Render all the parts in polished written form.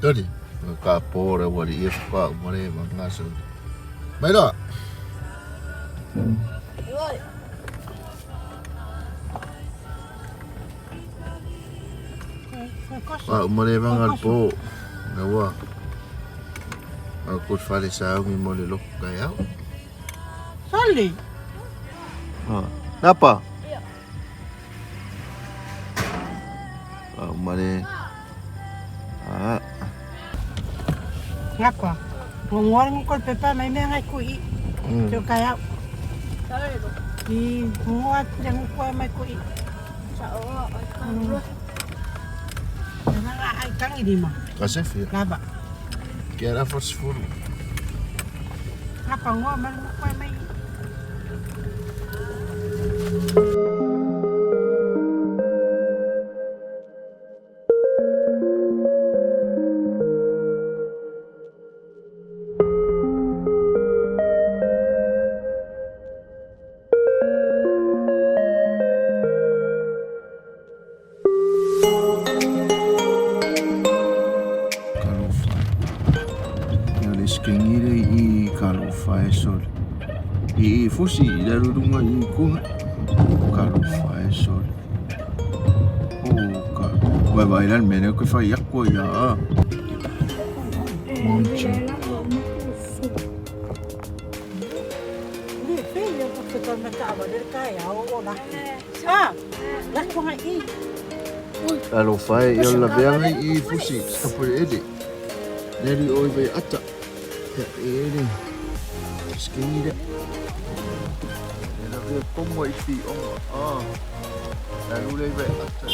Toli, ka pō re wali ia whaka umare ma ngā sau. Mai roa! Wa umare vanga le pō. Na wa. A ko whare saungi mo le loko kai au. Sali! Ha. Napa? Mare. Ah. Ngakwa. Ngongoa ngo kol pepa mai me ngai kui. Te kai au. I ngongoa te ngukua mai kui. Nga ai tangi lima. Ka se fia. Lava. Ke ara fosfuru. Ngapa ngoa mai ngukua mai. Talofa e. Ia le skengire i talofa e sole. I i fusi i le rurunga i kunga. Talofa e sole. O ka. Vai vai lan mene ko fai yakko ya. Monchi. Le fe ia ko te tama ta wa le kai au o la. Ah, la ko ngai i. Talofa e ia la veanga i fusi. Kapo e ele. Neri oi vai ata. Ia ele. Skengire. E la vea komo i fi onga. Ah. La lule i vai ata.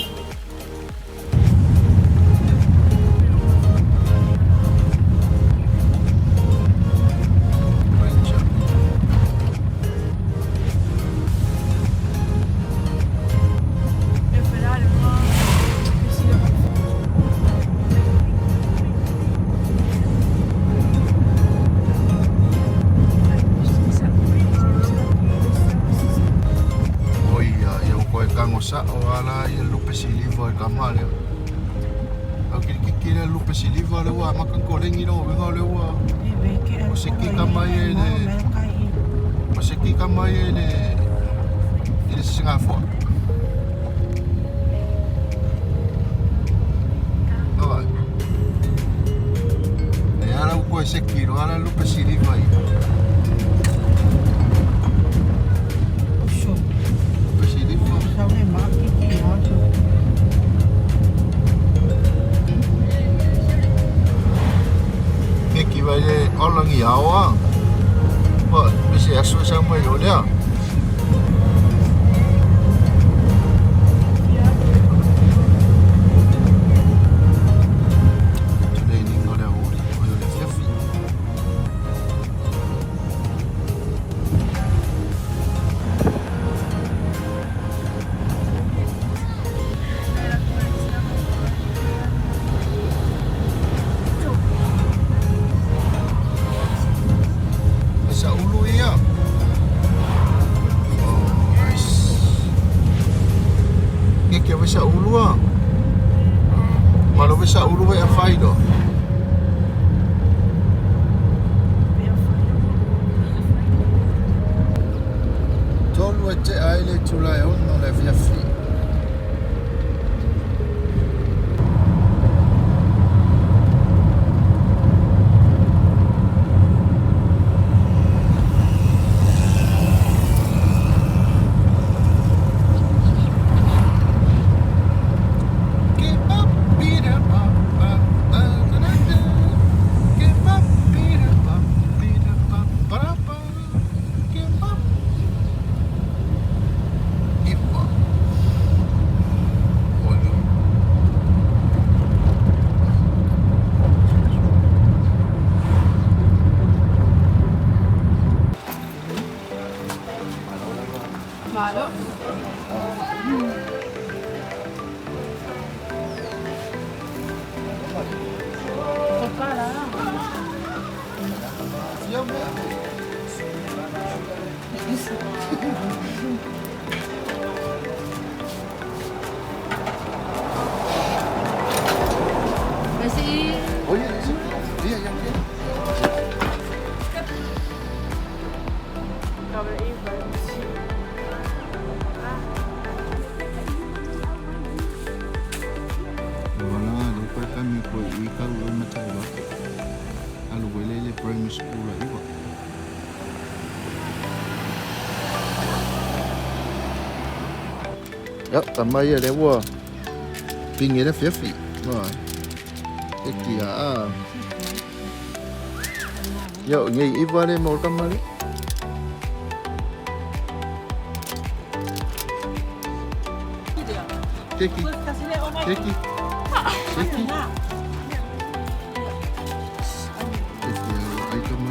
Mancha. Oi ia ia koe kango sa o ala ia lupe siliva e ka male. Au kiri kiki le lupe siliva le ua makan ko lengi no venga le ua. O se ki ka mai e le o se ki ka mai e le i le singa fo. Oi. E ala u koe se kilo ala lupe siliva i. Uso. Lupe siliva. Sa le ma ki ki ha so. Ke ki vai le olangi aoa. Pa, pese aso sa mai o lea. Training o le uri, o le fiafi. Sa ulu ia. Oh, nice. Ke ke sa ulu ah. Malo sa ulu vai a fai do. Tolu e te ai le tula e ono le fiafi. Keep up, beat up, up, up, da, da, da, da. Keep up, beat up, up, beat up, up, ba, da, ba. Keep up. Keep up. Oi. Malo. Kasi Oi, Ia, tama ia lea ua pigi ai le afiafi. E kia a. Ia, o nei iva le mo tama le. Keki. Keki. Keki. Keki ai tama.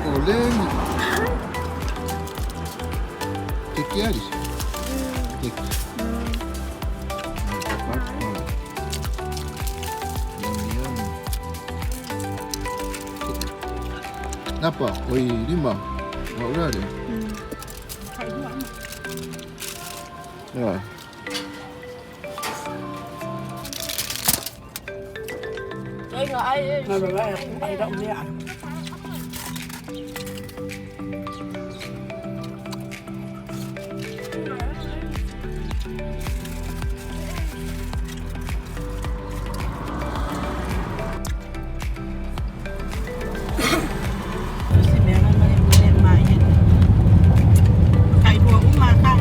O le ¿Qué quieres? ¿Qué? Napa, oi lima. Wa ura le. Rồi. Ai động đi ạ. Si mea nga mai le mai. Kai bua uma ka.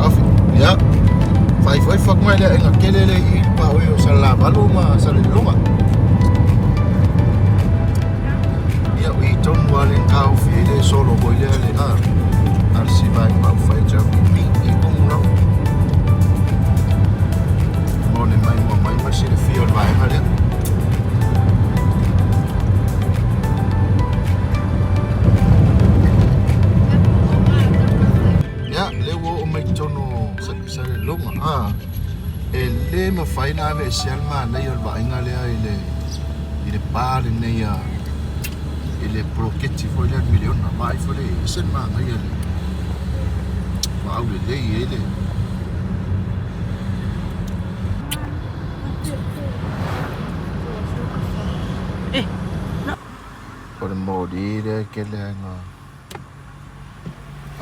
Afi. Ya. Fai fai fak mai le nga kele le i pa o sa la valu ma sa le lunga. Ia i tonu wa le kau fi le solo ko le le a. Ar si vai ma fai ja mi i komu la. Mo ne mai mo mai ma si le fi o vai ha le. Ia le wo o mai tonu sa sa le lunga a. E le ma fai na ave se al ma nei o vainga le i le i le pa le nei a i le poloketi foi lea miliona ma ai foi le ese le magaia le ma au lelei ai le o le moli lea kele aiga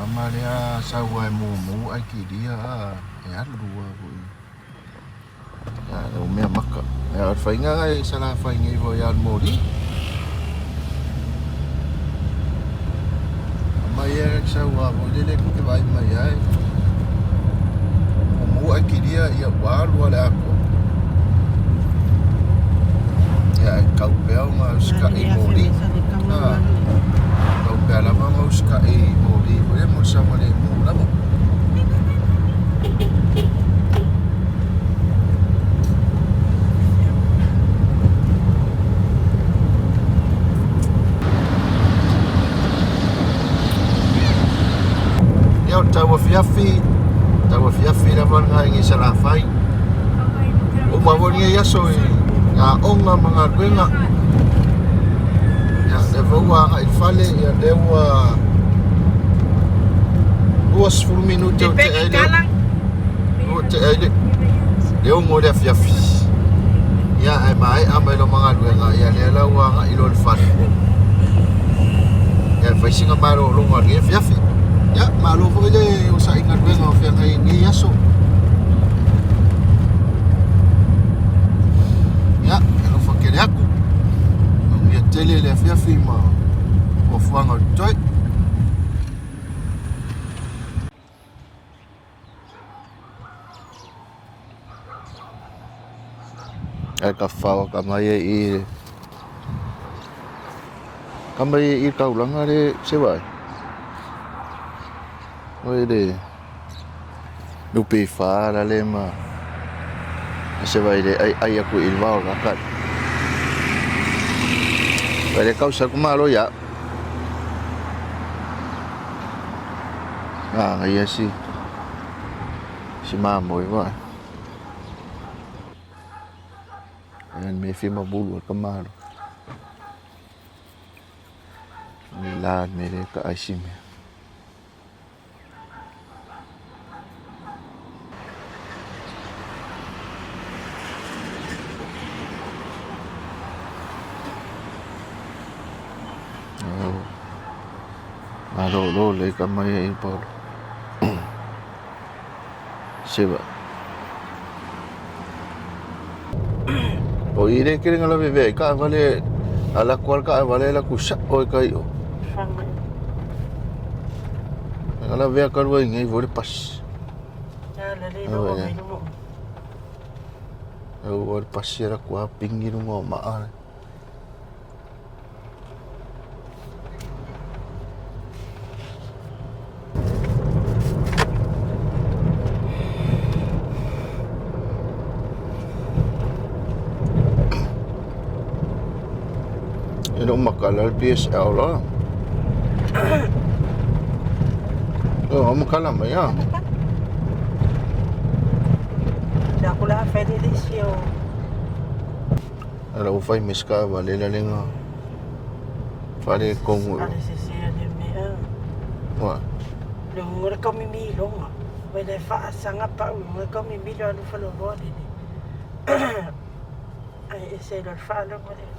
ama lea sau ai mumu ai kilia a e alu a foi ia le mea maka ia o le faiga e salafai nei foi ia le moli ama ia sau a foi lele ke vai mai ai mumu ai kilia ia ua alu a le ako ia e kaupea ma usika'i moli a kaupea lava ma usika'i moli foi le mo le saogalemu lava. Ia o le tau afiafi lava lena i salafai. Uma foi lenei aso i aoga ma galuega. Ia lea foi ua agai i le fale, ia lea ua 20 minute o tea ai le ua tea ai le le 6 o le afiafi. Ia ae maea mai lo ma galuega, ia lea la ua agai loa i le fale. Ia fai sina malologa o lenei afiafi. Ia malo foi le osaʻi galuega o feagai ai nei aso. Ia alofa tele atu. Manuia tele le afiafi ma fuafuaga o le totoe. Ae ka whawa ka mai e i ka mai e i kaulanga le se vai. Oi le lupe wha la le ma se vai le ai ai aku i le vao la ka. Vai le kausa ku malo ia. Ah, ngai si si mamo i vai. Ayan, may fima bulu ka malo. Ni la me le ka ai si me. Oh. Malolo le ka mai e Paulo. Seva. O i le kere ngala veve ka vale ala kwal ka vale la kusa o ka i o. Fanga. Ngala vea ka rua ngai vore pas. Ya le le Ah, no ouais. mai no. Au o pas era kwa pingi runga o maa. E no makala le PSL la. O makala mai ya. Sa kula fa le le si o. Ala o fai meska va le la lenga. Fale kongu. Ale se se le me a. Wa. Le ngore ka mi mi longa. We le fa sanga pa u ngore ka mi mi lo fa lo lo le. Ai e se lo fa lo mo le.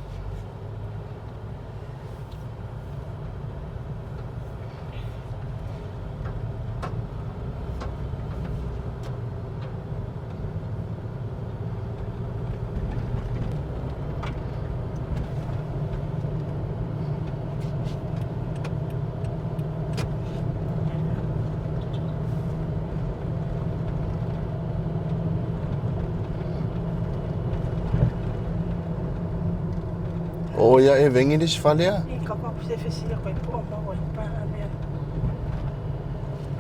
O ia e vengi dis fale a. I ka pa se fe si ko po mo o pa a me.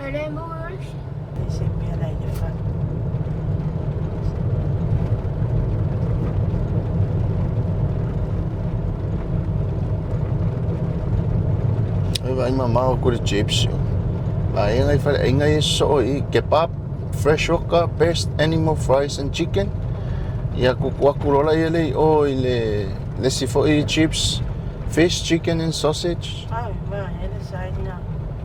Er det mor? E se me la i fa. E vai mamá ko le chips. Ma e ngai fale e ngai so i kebab, fresh oka, best animal fries and chicken. Ia ku ku aku lola ia le o i le le si fo i chips, fish, chicken and sausage. Ai ma ele sai na.